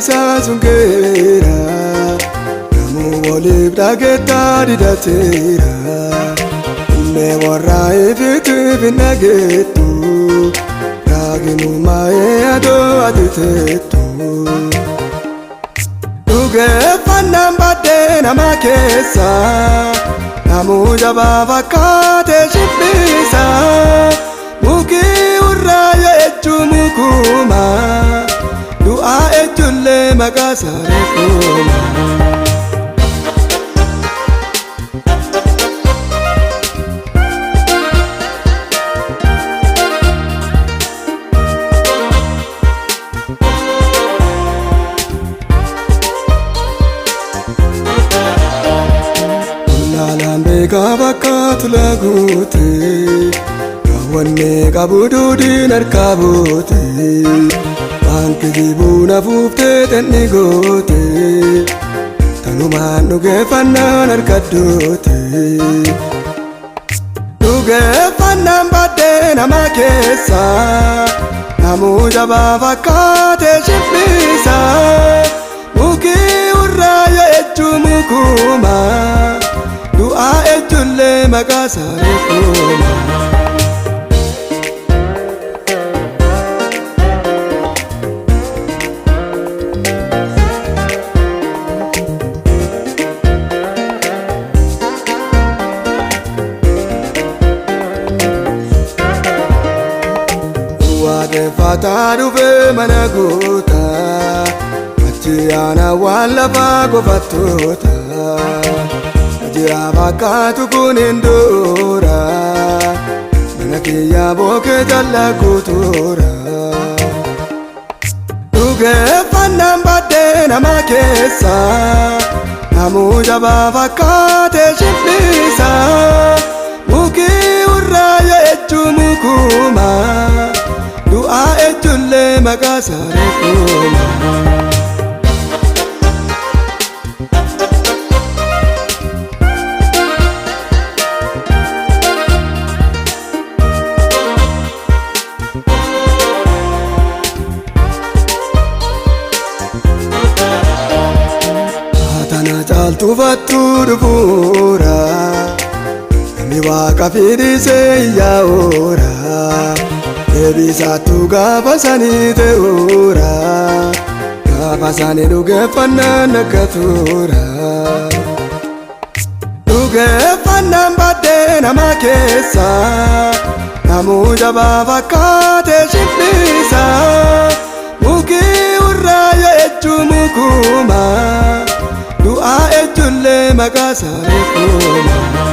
isaa sun geera. Namuu waliif dhageettaa didateera. Mee warra ifiitiif hin dhageettu. Raaginummaa'ee adoo ati teettu. Dhugeeffannaan baddee nama keessa. Namuu jabaa fakkaatee shibbisa. Muki urraa ejju mukuma. Du'aa ejjullee maqaa saree kuma. Laalaan beekaa fakkaatu laguute. Raawwannee qabu duudin harkaa boote. Waan kijibuu nafuuftee xinni goote. Tanumaan dhugeeffannaan harka doote. Dhugeeffannaan baddee nama keessa. Namuu jabaa fakkaatee shibbisa. Muki urraa ejju mukuma. Du'aa ejjullee maqaa saree kuma. Waaqeffataa dhufee mana guutaa. Achi aanaa waan lafaa gofattoota. Jira fakkaatu kun hin dura. Mana kiyyaa bookee jalla guutuura. Dhugeeffannaan baddee nama keessa. Namuu jabaa fakkaatee shibbisa. Muki urraa ejju mukuma. Du'aa ejjullee maqaa saree kuma. Tana caaltuu fattuu dhufuura. Namni waaqa fidisee yaa'uura. Deebisaattuu gaafa sanii ta'uura. Gaafa sanii dhugeeffannaan akka tuura. Dhugeeffannaan baddee nama keessa. Namuu jabaa fakkaatee shibbisa. Muki urraa ejju mukuma. Du'aa ejjullee maqaa saree kuma.